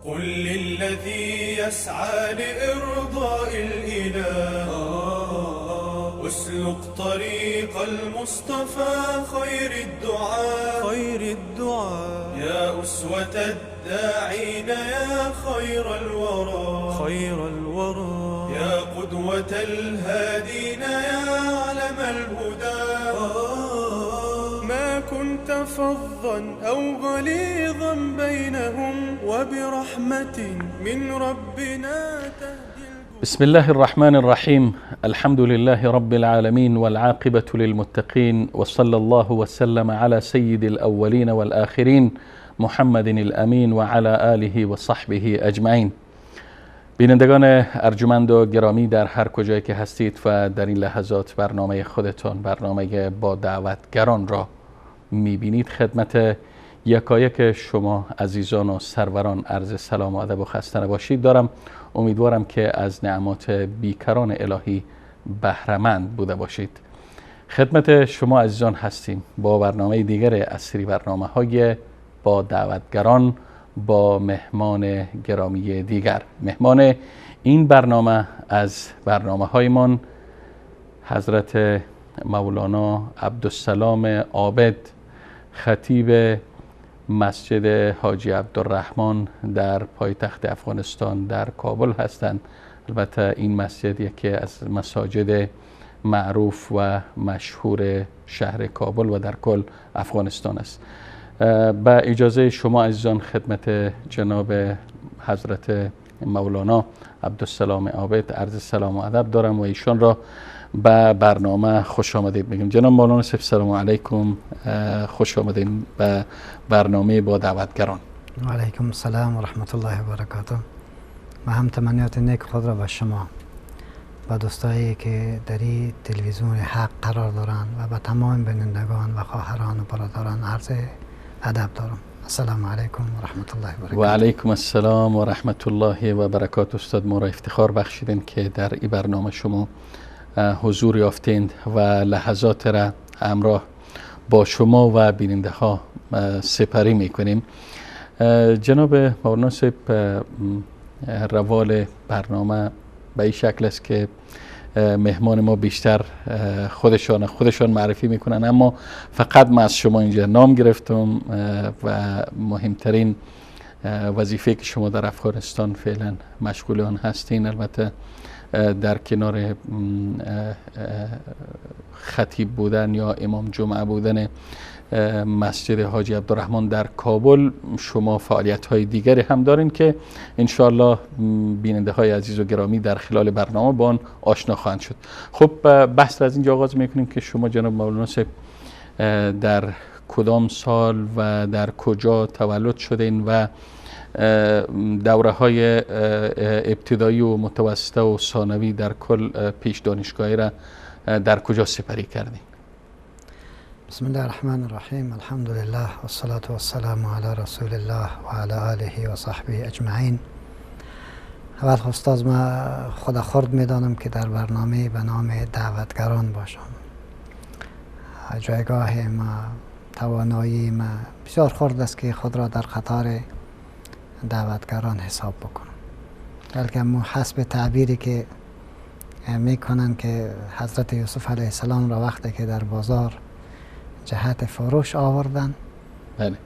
قل للذي يسعى لإرضاء الإله اسلك طريق المصطفى خير الدعاء خير الدعاء يا أسوة الداعين يا خير الورى خير الورى يا قدوة الهادين يا علم الهدى ما كنت فظا أو غليظا بينهم وبرحمة من ربنا تهدي. بسم الله الرحمن الرحيم. الحمد لله رب العالمين، والعاقبة للمتقين، وصلى الله وسلم على سيد الأولين والآخرين محمد الامین و علی آله و صحبه اجمعین. بینندگان ارجمند و گرامی در هر کجایی که هستید و در این لحظات برنامه خودتان، برنامه با دعوتگران را میبینید، خدمت یکایک شما عزیزان و سروران عرض سلام و ادب و خسته نباشید دارم. امیدوارم که از نعمات بیکران الهی بهره‌مند بوده باشید. خدمت شما عزیزان هستیم با برنامه دیگر از سری برنامه‌های با دعوتگران با مهمان گرامی دیگر. مهمان این برنامه از برنامه‌هایمان حضرت مولانا عبدالسلام عابد، خطیب مسجد حاجی عبدالرحمن در پایتخت افغانستان در کابل هستند. البته این مسجد یکی از مساجد معروف و مشهور شهر کابل و در کل افغانستان است. با اجازه شما عزیزان خدمت جناب حضرت مولانا عبدالسلام عابد عرض سلام و ادب دارم و ایشان را به برنامه خوش آمدید میگم. جناب مولانا صاحب سلام علیکم، خوش آمدید به برنامه با دعوتگران. و علیکم السلام و رحمت الله و برکاته. و هم تمنیات نیک خود را به شما و دوستایی که در این تلویزیون حق قرار دارند و به تمام بینندگان و خواهران و برادران عرض ادب دارم. السلام علیکم و رحمت الله و برکاته. و علیکم السلام و رحمت الله و برکاته. استاد ما را افتخار بخشیدین که در این برنامه شما حضور یافتید و لحظات را همراه با شما و بیننده ها سپری میکنیم. جناب مولانا صاحب، روال برنامه به این شکل است که مهمان ما بیشتر خودشان معرفی میکنن، اما فقط من از شما اینجا نام گرفتم و مهمترین وظیفه که شما در افغانستان فعلا مشغول آن هستین، البته در کنار خطیب بودن یا امام جمعه بودن مسجد حاجی عبدالرحمن در کابل، شما فعالیت های دیگری هم دارین که انشاءالله بیننده های عزیز و گرامی در خلال برنامه با آن آشنا خواهند شد. خب بحث از اینجا آغاز میکنیم که شما جناب مولانا صاحب در کدام سال و در کجا تولد شدین و دوره های ابتدایی و متوسطه و ثانوی در کل پیش دانشگاهی را در کجا سپری کردین؟ بسم الله الرحمن الرحیم. الحمد لله والصلاة والسلام علی رسول الله و علی آله و صحبه اجمعین. اول استاد، ما خود خرد میدانم که در برنامه به نام دعوتگران باشم. جایگاه ما، توانایی ما بسیار خرد است که خود را در قطار دعوتگران حساب بکنم، بلکه حسب تعبیری که میکنن که حضرت یوسف علیه السلام را وقتی که در بازار جهت فروش آوردن، بله،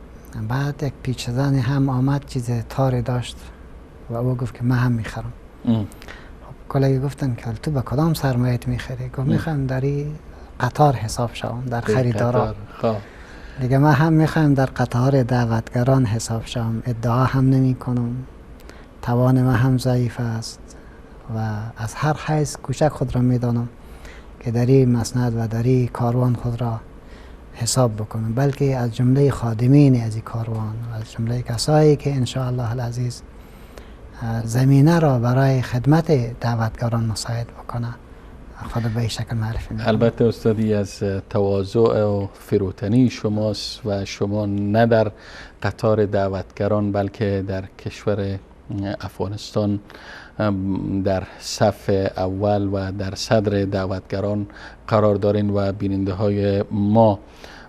بعد یک پیچ زنی هم آمد، چیز تاری داشت و او گفت که من هم میخرم. خب کلگی گفتن که تو به کدام سرمایت میخری؟ گفت میخوام در این قطار حساب شوم، در خریدارا. دیگه من هم میخوایم در قطار دعوتگران حساب شوم، ادعا هم نمی کنم، توان من هم ضعیف است و از هر حیث کوچک خود را میدانم که در این مسند و در این کاروان خود را حساب بکنم، بلکه از جمله خادمین از این کاروان و از جمله کسایی که انشاءالله العزیز زمینه را برای خدمت دعوتگران مساعد بکنه خود به این شکل معرفی می‌کنم. البته استادی از تواضع و فروتنی شماست و شما نه در قطار دعوتگران بلکه در کشور افغانستان در صف اول و در صدر دعوتگران قرار دارین و بیننده های ما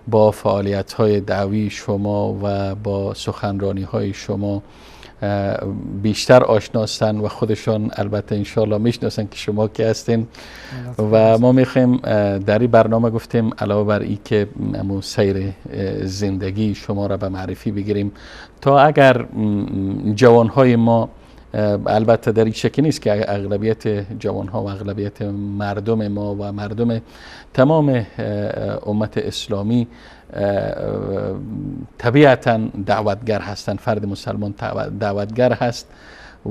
با فعالیت های دعوی شما و با سخنرانی های شما بیشتر آشنا هستن و خودشان البته انشالله میشناسن که شما کی هستین. و ما میخوایم در این برنامه گفتیم علاوه بر این که سیر زندگی شما را به معرفی بگیریم تا اگر جوانهای ما، البته در این شکی نیست که اغلبیت جوانها و اغلبیت مردم ما و مردم تمام امت اسلامی طبیعتا دعوتگر هستند، فرد مسلمان دعوتگر هست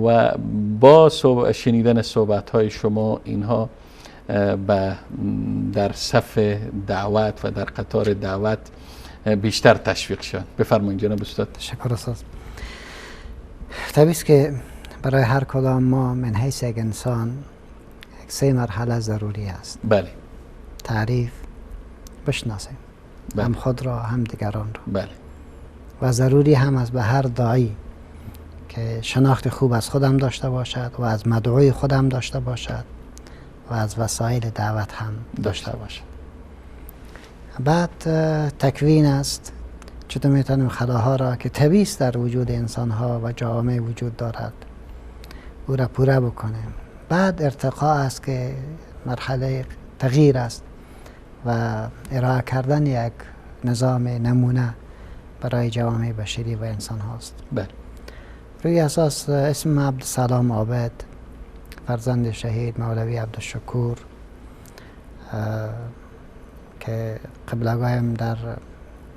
و با شنیدن صحبت های شما اینها در صف دعوت و در قطار دعوت بیشتر تشویق شوند. بفرمایید جناب استاد. تشکر استاد. طبیعی است که برای هر کدام ما من حیث یک انسان سه مرحله ضروری است. بله. تعریف، بشناسیم. بله. هم خود را هم دیگران را. بله. و ضروری هم است به هر داعی که شناخت خوب از خودم داشته باشد و از مدعوی خودم داشته باشد و از وسایل دعوت هم داشته باشد. بعد تکوین است، چطور میتونیم خلاها را که طبیعی است در وجود انسانها و جامعه وجود دارد او را پوره بکنیم. بعد ارتقاء است که مرحله تغییر است و ارائه کردن یک نظام نمونه برای جوامع بشری و انسان هاست. بله. روی اساس اسم عبدالسلام عابد، فرزند شهید مولوی عبدالشکور که قبلگاهم در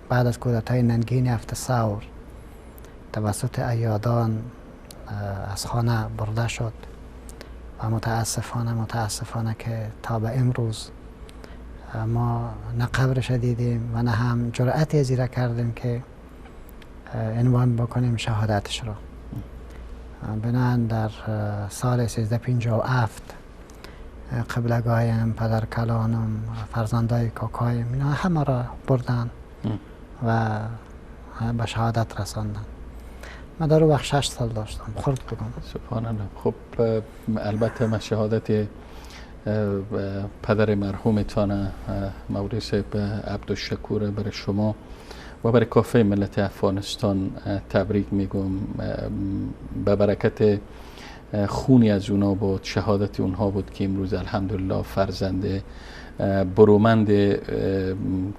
بعد از کودتای ننگین 7 ثور توسط ایادان از خانه برده شد و متاسفانه که تا به امروز ما نه قبرش دیدیم و نه هم جرأت ازیره کردیم که عنوان بکنیم شهادتش را. بنابراین در سال 1357 قبلگاهیم، پدر کلانم، فرزندای کاکایم، اینا همه را بردن و به شهادت رساندن. من در وقت 6 سال داشتم، خرد بودم. سبحان الله. خب البته من شهادت پدر مرحومتان مولوی صاحب عبدالشکور برای شما و برای کافه ملت افغانستان تبریک میگم. به برکت خونی از اونا بود، شهادت اونها بود که امروز الحمدلله فرزند برومند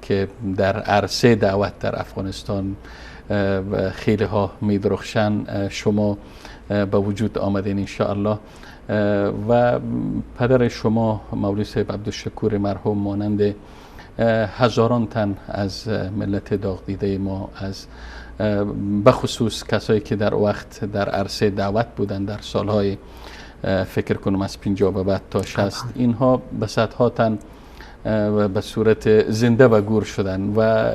که در عرصه دعوت در افغانستان خیلی ها میدرخشن شما به وجود آمدین انشاءالله. و پدر شما مولوی صاحب عبدالشکور مرحوم مانند هزاران تن از ملت داغ دیده ما، از بخصوص کسایی که در وقت در عرصه دعوت بودن در سالهای فکر کنم از 50 به بعد تا 60، اینها به صدها تن به صورت زنده و گور شدن و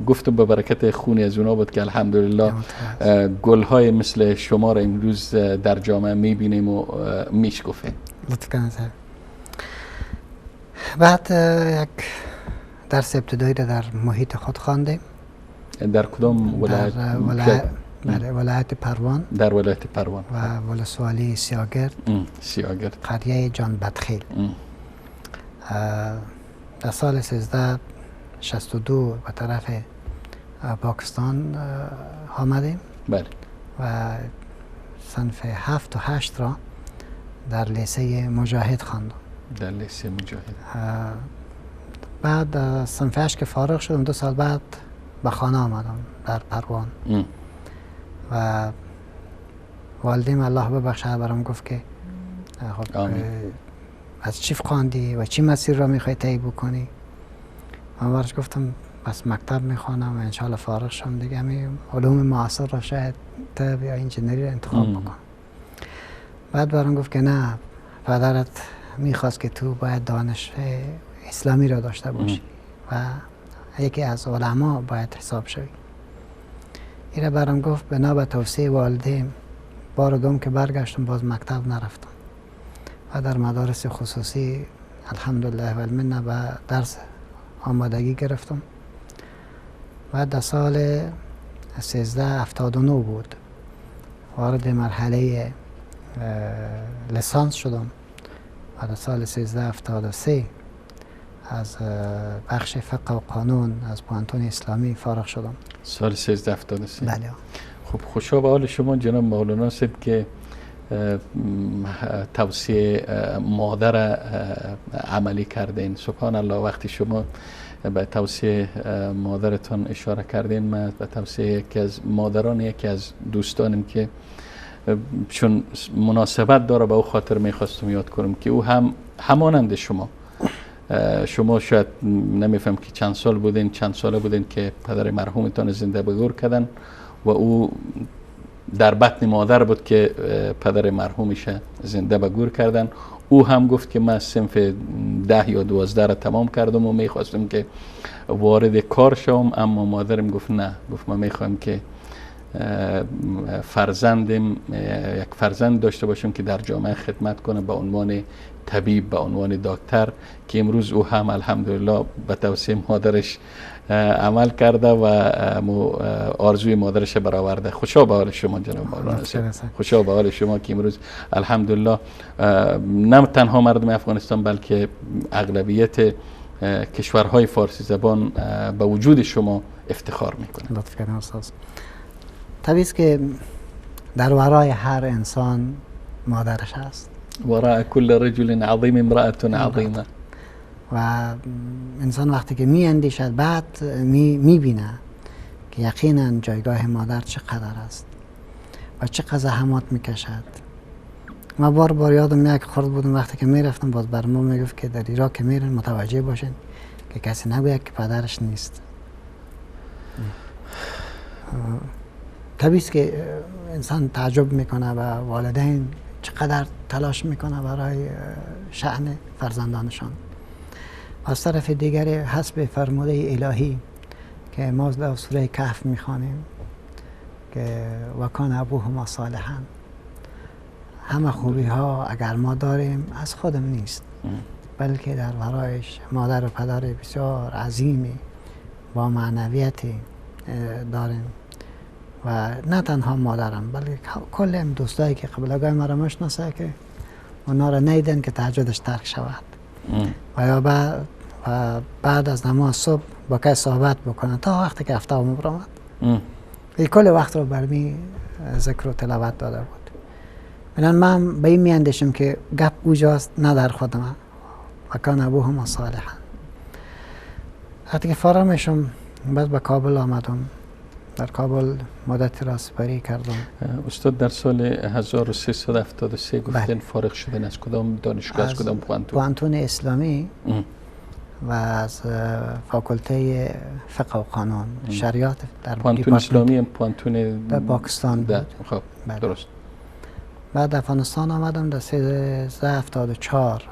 گفتم به برکت خونی از اونا بود که الحمدلله گلهای مثل شما را امروز در جامعه میبینیم و میشکفیم. لطفاً. بعد یک درس ابتدایی را در محیط خود خواندیم. در کدام ولایت؟ در ولایت پروان. در ولایت پروان و ولسوالی سیاگرد. سیاگرد، قریه جان بدخیل. در سال 1362 به طرف پاکستان آمدیم. بله. و صنف 7 و 8 را در لیسه مجاهد خواندم. در لیسه مجاهد. بعد صنف 8 که فارغ شدم، 2 سال بعد به خانه آمدم در پروان. و والدیم الله ببخشه برام گفت که خب از چی خواندی و چی مسیر را میخوای طی بکنی؟ من برش گفتم بس مکتب میخوانم و انشالله فارغ شم دیگه، همین علوم معاصر را شاید طب یا انجینری را انتخاب بکنم. بعد برام گفت که نه، پدرت میخواست که تو باید دانش اسلامی را داشته باشی و یکی از علما باید حساب شوی. این را برام گفت. بنا به توصیه والدیم بار دوم که برگشتم باز مکتب نرفتم و در مدارس خصوصی الحمدلله و المنه به درس آمادگی گرفتم. و در سال 1379 بود وارد مرحله لیسانس شدم و در سال 1373 از بخش فقه و قانون از پوهنتون اسلامی فارغ شدم. سال 1373؟ بله. خب خوشا به حال شما جناب مولانا صاحب که توصیه مادر عملی کردین. سبحان الله، وقتی شما به توصیه مادرتان اشاره کردین، من به توصیه یکی از مادران یکی از دوستانم که چون مناسبت داره به او خاطر میخواستم یاد کنم که او هم همانند شما، شما شاید نمیفهم که چند سال بودین، چند ساله بودین که پدر مرحومتان زنده به گور کردن و او در بطن مادر بود که پدر مرحومش زنده به گور کردن. او هم گفت که من صنف 10 یا 12 را تمام کردم و میخواستم که وارد کار شوم، اما مادرم گفت نه، گفت من میخوایم که فرزندم، یک فرزند داشته باشم که در جامعه خدمت کنه به عنوان طبیب، به عنوان دکتر، که امروز او هم الحمدلله به توصیه مادرش عمل کرده و آرزوی مادرش برآورده. خوشا به حال شما جناب مولانا صاحب، خوشا به حال شما که امروز الحمدلله نه تنها مردم افغانستان بلکه اغلبیت کشورهای فارسی زبان به وجود شما افتخار میکنه. لطف کردین استاد. طبیعی است که در ورای هر انسان مادرش هست. وراء کل رجل عظیم امرأة عظیمه. و انسان وقتی که می اندیشد بعد می بینه که یقینا جایگاه مادر چقدر است و چقدر زحمات میکشد. ما بار بار یادم یک خرد بودم وقتی که میرفتم باز بر ما میگفت که در ایران که میرن متوجه باشین که کسی نگوید که پدرش نیست. طبیعی است که انسان تعجب میکنه و والدین چقدر تلاش میکنه برای شأن فرزندانشان. از طرف دیگر حسب فرموده الهی که ما در سوره کهف میخوانیم که وکان ابوهما صالحا، همه خوبی ها اگر ما داریم از خودم نیست، بلکه در ورایش مادر و پدر بسیار عظیمی با معنویتی داریم و نه تنها مادرم بلکه کل دوستایی که قبلگاه مرا مشناسه که اونا را نیدن که تهجدش ترک شود و یا بعد از نماز صبح با کسی صحبت بکنن تا وقتی که افتاب مبرآمد. این کل وقت رو برمی ذکر و تلاوت داده بود. من به این میاندیشم که گپ اوجاست نه در خود من. و کان ابوهما صالحا. وقتی که فارغ میشم بعد به کابل آمدم. در کابل مدتی را سپری کردم. استاد در سال 1373 گفتن فارغ شدن از کدام دانشگاه، از کدام پوانتون؟ پوانتون اسلامی و از فاکولته فقه و قانون شریعت در پوانتون اسلامی، پوانتون در پاکستان بود. خب درست. بعد افغانستان آمدم در 1374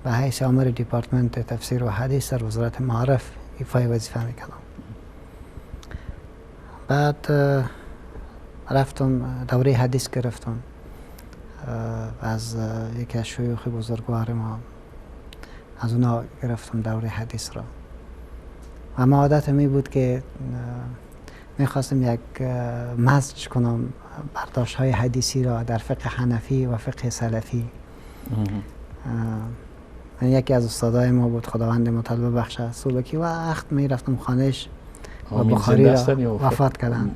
به حیث آمر دیپارتمنت تفسیر و حدیث در وزارت معارف ایفای وظیفه میکردم. بعد رفتم دوره حدیث گرفتم از یکی از شیوخ بزرگوار ما، از اونا گرفتم دوره حدیث را. و ما عادت می بود که میخواستم یک مزج کنم برداشت های حدیثی را در فقه حنفی و فقه سلفی. من یکی از استادای ما بود، خداوند مطلب بخشه، سولکی، و وقت میرفتم خانهش و بخاری را وفات کردن.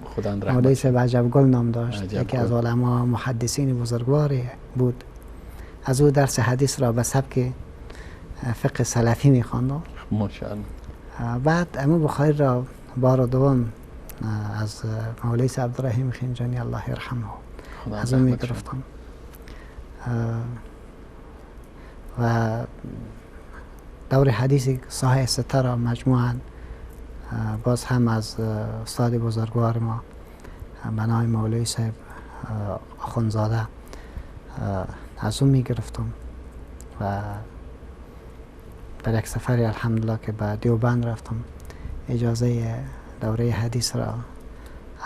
مولوی صاحب عجب گل نام داشت، یکی از علما محدثین بزرگواری بود. از او درس حدیث را به سبک فقه سلفی میخواندم. ماشاءالله. بعد امو بخاری را بار دوم از مولوی صاحب عبدالرحیم خنجانی الله یرحمه از او میگرفتم و دور حدیث صحیح سته را مجموعاً باز هم از استاد بزرگوار ما به نام مولوی صاحب آخوندزاده از او میگرفتم و در یک سفری الحمدلله که به دیوبند رفتم اجازه دوره حدیث را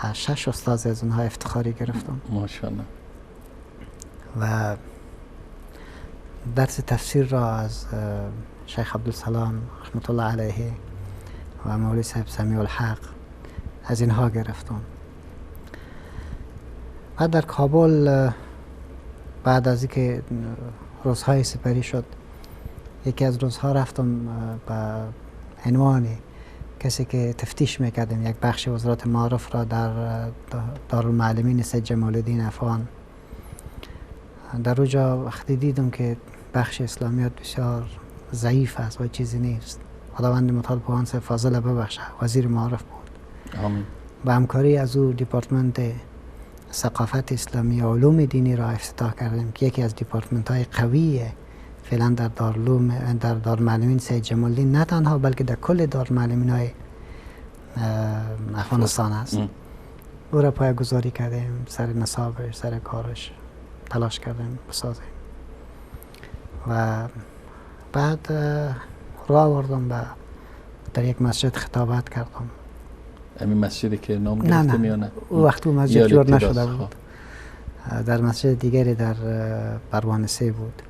از 6 استاد از اونها افتخاری گرفتم. ماشاءالله. و درس تفسیر را از شیخ عبدالسلام رحمت الله علیه و مولوی صاحب سمیع الحق از اینها گرفتم. بعد در کابل بعد از اینکه روزهای سپری شد، یکی از روزها رفتم به عنوان کسی که تفتیش میکردیم یک بخش وزارت معارف را در دارالمعلمین سید جمال الدین افغان، در اونجا وقتی دیدم که بخش اسلامیات بسیار ضعیف است و چیزی نیست، خداوند متعال پوهان صاحب فاضل ببخشه، وزیر معارف بود، آمین، با همکاری از او دیپارتمنت ثقافت اسلامی و علوم دینی را افتتاح کردیم که یکی از دیپارتمنت های قوی فعلا در در دارالمعلمین سید جمال الدین نه تنها بلکه در کل دارالمعلمین های افغانستان است. او را پایه‌گذاری کردیم، سر نصابش، سر کارش تلاش کردیم بسازیم و بعد رو آوردم و در یک مسجد خطابت کردم. همین مسجدی که نام گرفته میانه؟ او وقت او مسجد جور نشده بود، در مسجد دیگری در پروانسه بود.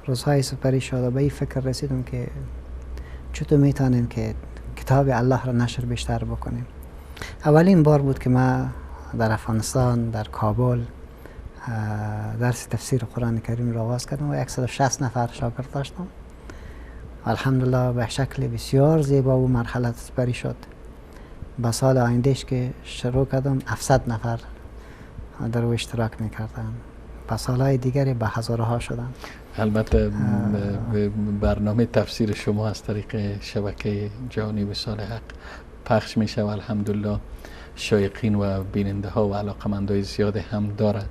روزهای سپری شد و به این فکر رسیدم که چطور میتونیم که کتاب الله را نشر بیشتر بکنیم. اولین بار بود که من در افغانستان در کابل درس تفسیر قرآن کریم را آغاز کردم و 160 نفر شاگرد داشتم. الحمدلله به شکل بسیار زیبا و مرحله سپری شد. به سال آیندهش که شروع کردم 700 نفر در او اشتراک میکردن، به سالهای دیگری به هزارها شدن. البته برنامه تفسیر شما از طریق شبکه جهانی وصال حق پخش میشه و الحمدلله شایقین و بیننده ها و علاقمندای زیاد هم داره،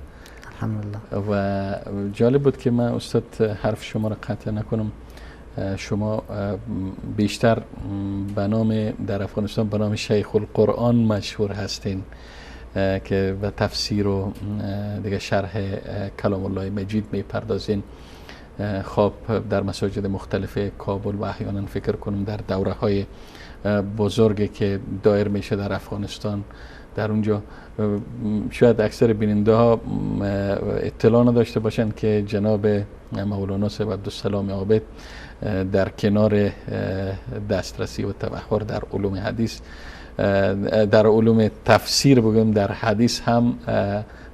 الحمدلله. و جالب بود که من استاد حرف شما را قطع نکنم، شما بیشتر به نام در افغانستان به نام شیخ القرآن مشهور هستین که به تفسیر و دیگه شرح کلام الله مجید میپردازین. خب در مساجد مختلف کابل و احیانا فکر کنم در دوره های بزرگی که دایر میشه در افغانستان، در اونجا شاید اکثر بیننده ها اطلاع نداشته باشند که جناب مولانا صاحب عبدالسلام عابد در کنار دسترسی و تبحر در علوم حدیث، در علوم تفسیر بگم، در حدیث هم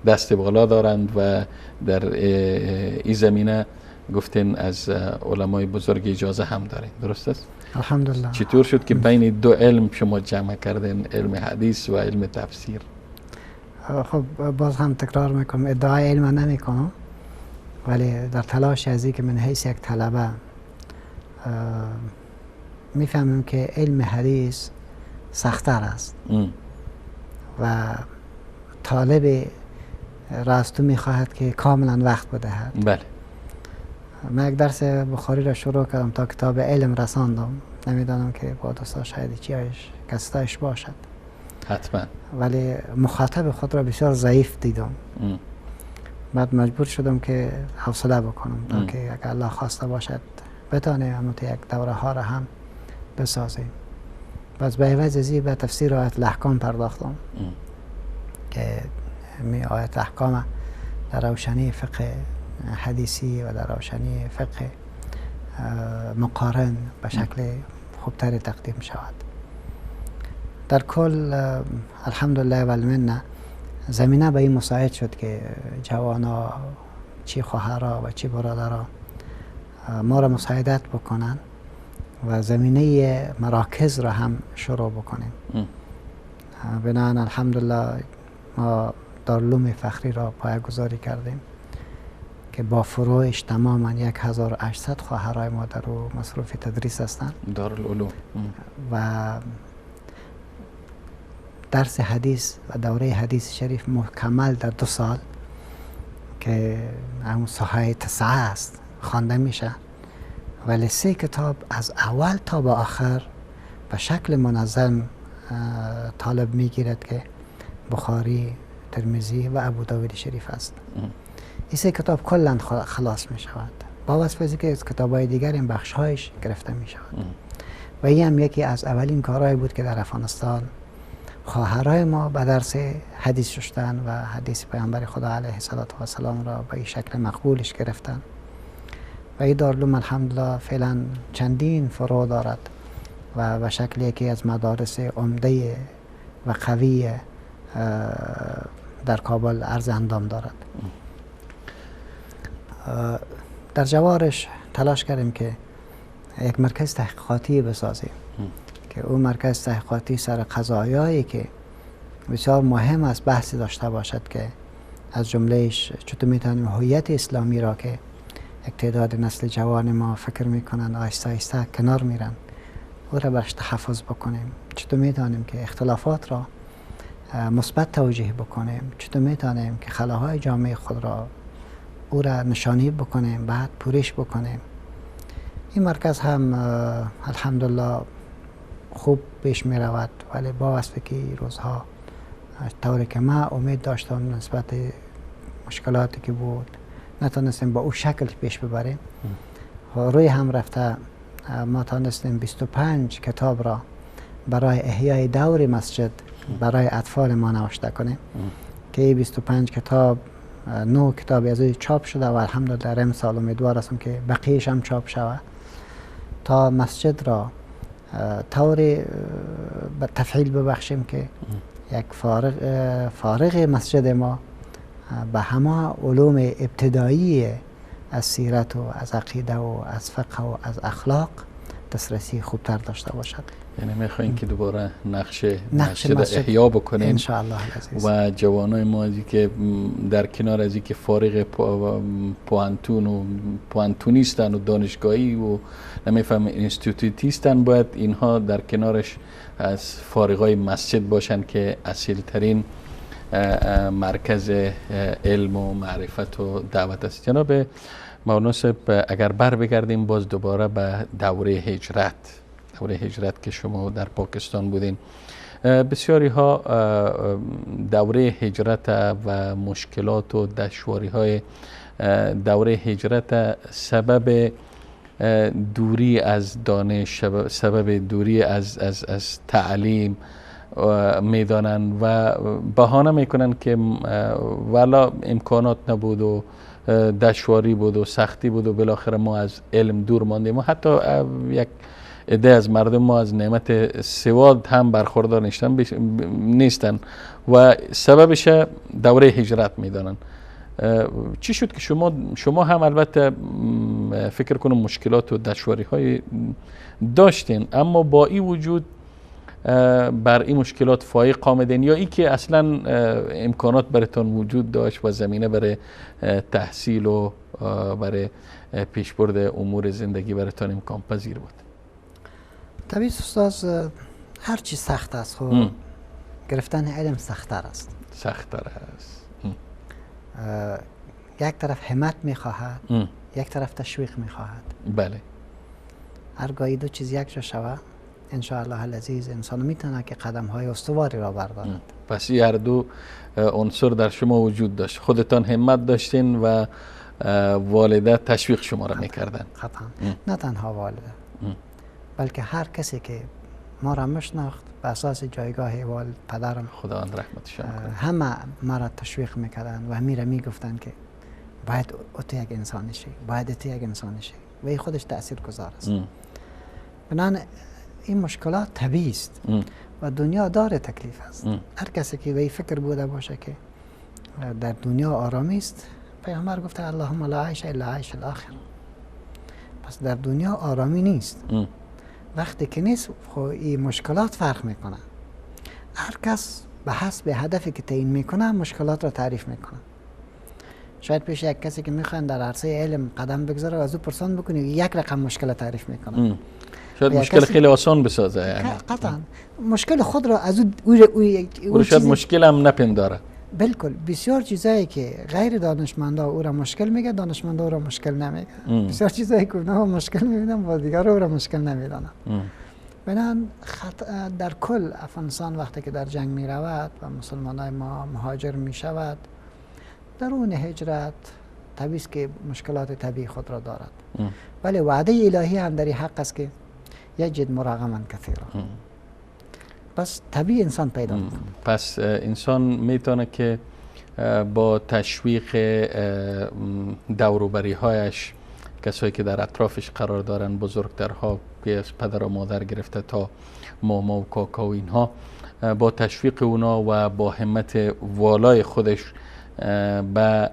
دست بالا دارند و در این زمینه گفتین از علمای بزرگ اجازه هم دارین، درست است؟ الحمدلله. چطور شد که بین دو علم شما جمع کردین، علم حدیث و علم تفسیر؟ خب باز هم تکرار میکنم، ادعای علم نمیکنم، ولی در تلاش از که من حیث یک طلبه میفهمم که علم حدیث سخت‌تر است و طالب راستو میخواهد که کاملا وقت بدهد. بله. من یک درس بخاری را شروع کردم تا کتاب علم رساندم، نمیدانم که با دوستا شاید چیایش کستایش باشد حتما، ولی مخاطب خود را بسیار ضعیف دیدم. بعد مجبور شدم که حوصله بکنم تا که اگر الله خواسته باشد بتانیم همون یک دوره ها را هم بسازیم. باز به عوض از به تفسیر آیت الاحکام پرداختم که می آیت احکام در روشنی فقه حدیثی و در روشنی فقه مقارن به شکل خوبتری تقدیم شود. در کل الحمدلله و المنه زمینه به این مساعد شد که جوانا، چی خواهرا و چی برادرا، ما را مساعدت بکنن و زمینه مراکز را هم شروع بکنیم. بنابراین الحمدلله ما دارالعلوم فخری را پایه‌گذاری کردیم که با فروعش تماما 1800 خواهرای ما در او مصروف تدریس هستند. دارالعلوم. و درس حدیث و دوره حدیث شریف مکمل در 2 سال که همون ساحه 9 است خوانده میشه، ولی 3 کتاب از اول تا به آخر به شکل منظم طالب میگیرد که بخاری، ترمذی و ابو داود شریف است. این 3 کتاب کلا خلاص می شود، با وصف از اینکه از کتاب های دیگر این بخش هایش گرفته می شود. و این هم یکی از اولین کارهایی بود که در افغانستان خواهرای ما به درس حدیث ششتن و حدیث پیامبر خدا علیه السلام را به این شکل مقبولش گرفتن. و این دارالعلوم الحمدلله فعلا چندین فروع دارد و به شکل یکی از مدارس عمده و قوی در کابل عرض اندام دارد. در جوارش تلاش کردیم که یک مرکز تحقیقاتی بسازیم که او مرکز تحقیقاتی سر قضایایی که بسیار مهم است بحثی داشته باشد که از جملهش چطور میتونیم هویت اسلامی را که یک تعداد نسل جوان ما فکر میکنن آهسته آهسته کنار میرن او را برش تحفظ بکنیم، چطور میتونیم که اختلافات را مثبت توجیه بکنیم، چطور میتونیم که خلاهای جامعه خود را او را نشانی بکنیم، بعد پورش بکنیم. این مرکز هم الحمدلله خوب پیش می رود، ولی با وصف که روزها طوری که ما امید داشتم نسبت مشکلاتی که بود نتونستیم با او شکل پیش ببریم. روی هم رفته ما تانستیم 25 کتاب را برای احیای دور مسجد برای اطفال ما نوشته کنیم که 25 کتاب 9 کتاب از او چاپ شده و الحمدلله در امسال امیدوار هستم که بقیهش هم چاپ شود تا مسجد را طوری به تفعیل ببخشیم که یک فارغ مسجد ما به همه علوم ابتدایی از سیرت و از عقیده و از فقه و از اخلاق دسترسی خوبتر داشته باشد. یعنی میخواین که دوباره نقش مسجد احیا بکنیم انشاءالله و جوانای ما از که در کنار از که فارغ پوانتون و پوانتونیستن و دانشگاهی و نمیفهم اینستیتوتیستن، باید اینها در کنارش از فارغای مسجد باشن که اصیل ترین مرکز علم و معرفت و دعوت است. جناب مولانا صاحب، اگر بر بگردیم باز دوباره به دوره هجرت، دوره هجرت که شما در پاکستان بودین، بسیاری ها دوره هجرت و مشکلات و دشواری های دوره هجرت سبب دوری از دانش، سبب دوری از تعلیم میدانن و بهانه میکنن که والا امکانات نبود و دشواری بود و سختی بود و بالاخره ما از علم دور ماندیم و حتی یک عده از مردم ما از نعمت سواد هم برخوردار نیستن و سببش دوره هجرت میدانن. چی شد که شما هم البته فکر کنم مشکلات و دشواری های داشتین، اما با این وجود بر این مشکلات فایق آمدین، یا ای که اصلا امکانات براتون وجود داشت و زمینه برای تحصیل و برای پیشبرد امور زندگی براتون امکان پذیر بود؟ طبیعی استاد، هر چی سخت است خب گرفتن علم سخت‌تر است. سخت‌تر است. یک طرف همت میخواهد، یک طرف تشویق میخواهد. بله. هرگاه دو چیز یک جا شود انشاءالله العزیز انسان میتونه که قدم های استواری را بردارد. پس این هر دو عنصر در شما وجود داشت، خودتان همت داشتین و والده تشویق شما را میکردن. قطعا. نه تنها والده بلکه هر کسی که ما را مشناخت به اساس جایگاه والد پدرم، خداوند رحمتشان کنه، همه ما را تشویق میکردن و همیره میگفتن که باید تو یک انسان شی، باید تو یک انسان شی و این خودش تاثیر گذار است. بنابراین این مشکلات طبیعی است و دنیا دار تکلیف است. هر کسی که به این فکر بوده باشه که در دنیا آرامی است، پیامبر گفته اللهم لا عیش الا عیش الاخره. پس در دنیا آرامی نیست. وقتی که نیست خب این مشکلات فرق میکنه. هر کس به حسب هدفی که تعیین میکنه مشکلات را تعریف میکنه. شاید پیش یک کسی که میخوان در عرصه علم قدم بگذاره و از او پرسان بکنی یک رقم مشکل تعریف میکنه. شاید مشکل خیلی آسان بسازه، یعنی قطعا مشکل خود را از او شاید مشکل هم نپنداره. بالکل. بسیار چیزایی که غیر دانشمندا او را مشکل میگه، دانشمندا او را مشکل نمیگه. بسیار چیزایی که اونها مشکل میبینن با دیگر او را مشکل نمیدانن. بنابراین در کل افغانستان وقتی که در جنگ میرود و مسلمانای ما مهاجر میشود، در اون هجرت طبیعی است که مشکلات طبیعی خود را دارد، ولی وعده الهی هم در حق است که یجد مراغما کثیرا. پس طبیعی انسان پیدا میکنه. پس انسان میتونه که با تشویق دوروبری هایش، کسایی که در اطرافش قرار دارن، بزرگترها که از پدر و مادر گرفته تا ماما و کاکا و اینها، با تشویق اونا و با همت والای خودش به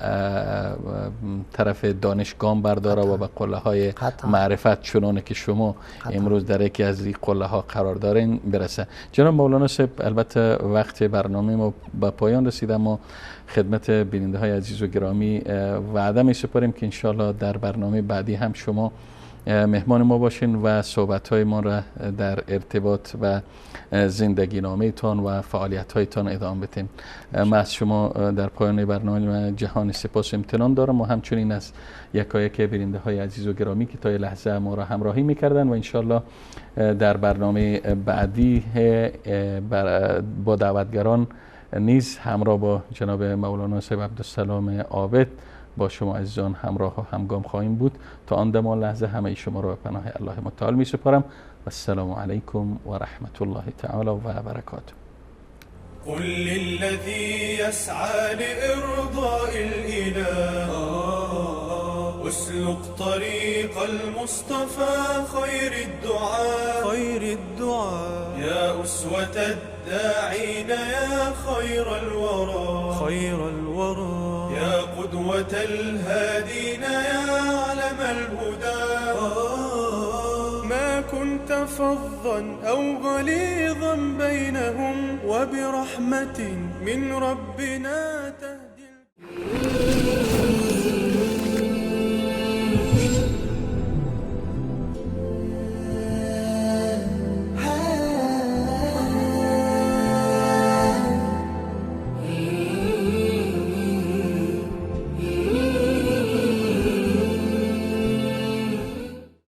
طرف دانش گام برداره و به قله های معرفت چنانه که شما امروز در یکی از این قله ها قرار دارین برسه. جناب مولانا صاحب، البته وقت برنامه ما به پایان رسید، اما خدمت بیننده های عزیز و گرامی وعده می سپاریم که انشالله در برنامه بعدی هم شما مهمان ما باشین و صحبت های ما را در ارتباط و زندگی نامه تان و فعالیت های تان ادامه بدیم. من از شما در پایان برنامه جهان سپاس امتنان دارم و همچنین از یکایک بیننده های عزیز و گرامی که تا لحظه ما را همراهی میکردن و انشالله در برنامه بعدی با دعوتگران نیز همراه با جناب مولانا صاحب عبدالسلام عابد با شما عزیزان همراه و همگام خواهیم بود. تا آن دم لحظه همه شما را به پناه الله متعال می سپارم و السلام علیکم و رحمت الله تعالی و برکاته. قل للذي يسعى لإرضاء الإله اسلك طريق المصطفى خير الدعاء خير الدعاء يا أسوة الداعين يا خير الورى خير الورى يا قدوة الهادين يا علم الهدى ما كنت فظا أو غليظا بينهم وبرحمة من ربنا تهدي.